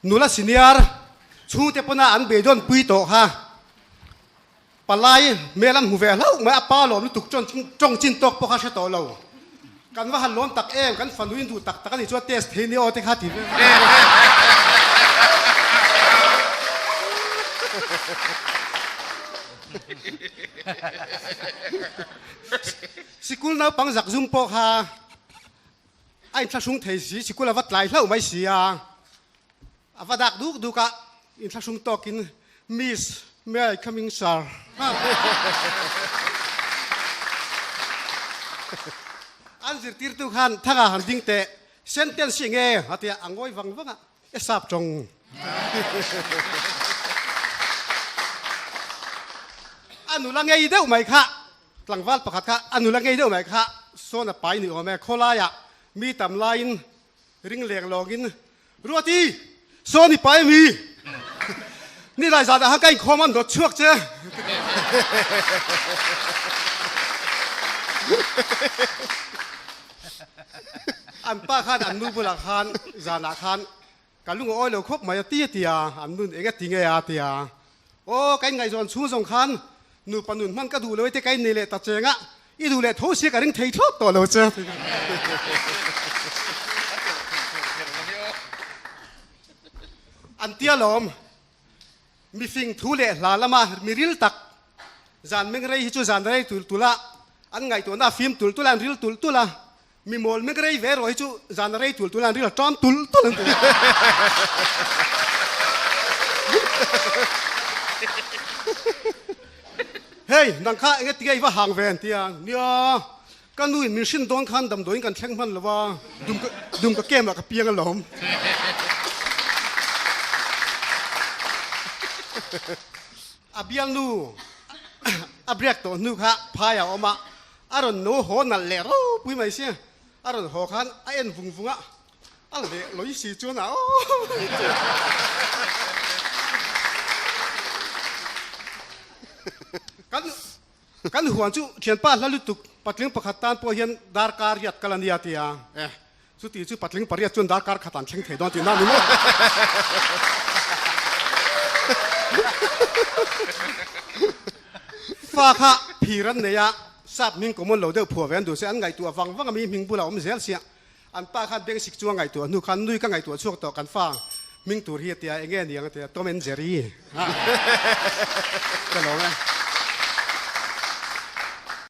Nula senior chhungte pawna an beidawn pui tawh kha palai hmel an hmu ve hlauh mai, a pa lawm lutuk tawng chin tawk pawh kha hre tawh lo. Kan va han lawm tak em, kan fanu in duh tak tak a nih chuan test thei ni aw te kha ti ve. Sikul naupang zakzum pawh kha A inthlahrung thei si, sikul a va tlai hlauh mai si a, a va dak duk duk a, inthlahrung tawkin, Miss, may I come in sir? An zirtirtu khan thanga han ding teh, sentence hi enge? A ti a, a ngawi vang vang a, E sap tawng. A nula ngei deuh mai kha. Tlangval pakhat kha a nula ngei deuh mai kha sawn a pai ni awm e, khawlaiah mi tam laiin ring leng lawngin, Ruati, sawn i pai mi? Nilai zanah khan ka inkhawm a nawt chhuak che. An pa khan an nu bulah khan zanah khan ka lung a awi lo khawp mai a ti a ti a, an nun eng a ti nge a ti a. Aw, ka inngaihzawn chhung zawng khan nupa nun hman ka duh lo e te ka innei leh ta cheng a, i duh leh tho sia ka ring thei thlawt tawh lo che. An tia lawm, mifing thu leh hla lama mi ril tak, zan meng rei hi chu zan rei tul tul a, an ngaihtuahna a fim tul tul a, an ril tul tul a, Mi mawl mek rei ve erawh hi chu zan a rei tul tul a, an ril a ṭam tul tul an ti. Hei, nang kha enge tinge i va hang ve an ti a, nia, ka nu in min hrin dawn khan damdawiin kan thleng hman lo va, dum ka dum ka kem ah ka piang alawm. A bialnu a briak tawh hnu kha phai a awm a, A rawn no haw nalh leh ropui mai sia, a rawn haw khan a en vung vung a, a leh lawi si chuan a aw. Kan kan huan chu thianpa hla lutuk patling pakhat tan pawh hian darkar riat kal a nia tia e chuti chu patling pariat chuan darkar khat an thleng thei dawn tihna a ni maw. Fa kha phir an nei a, sap hming common lo deuh phuah ve an duh se an ngaihtuah vang vang a mi hming bulah awm zel sia. An pa khan beng sik chu a ngaihtuah hnu khan nui ka ngaihtuah chhuak tawh kan fa hming tur hi a tia enge niang a tia Tom and Jerry ka lawm e.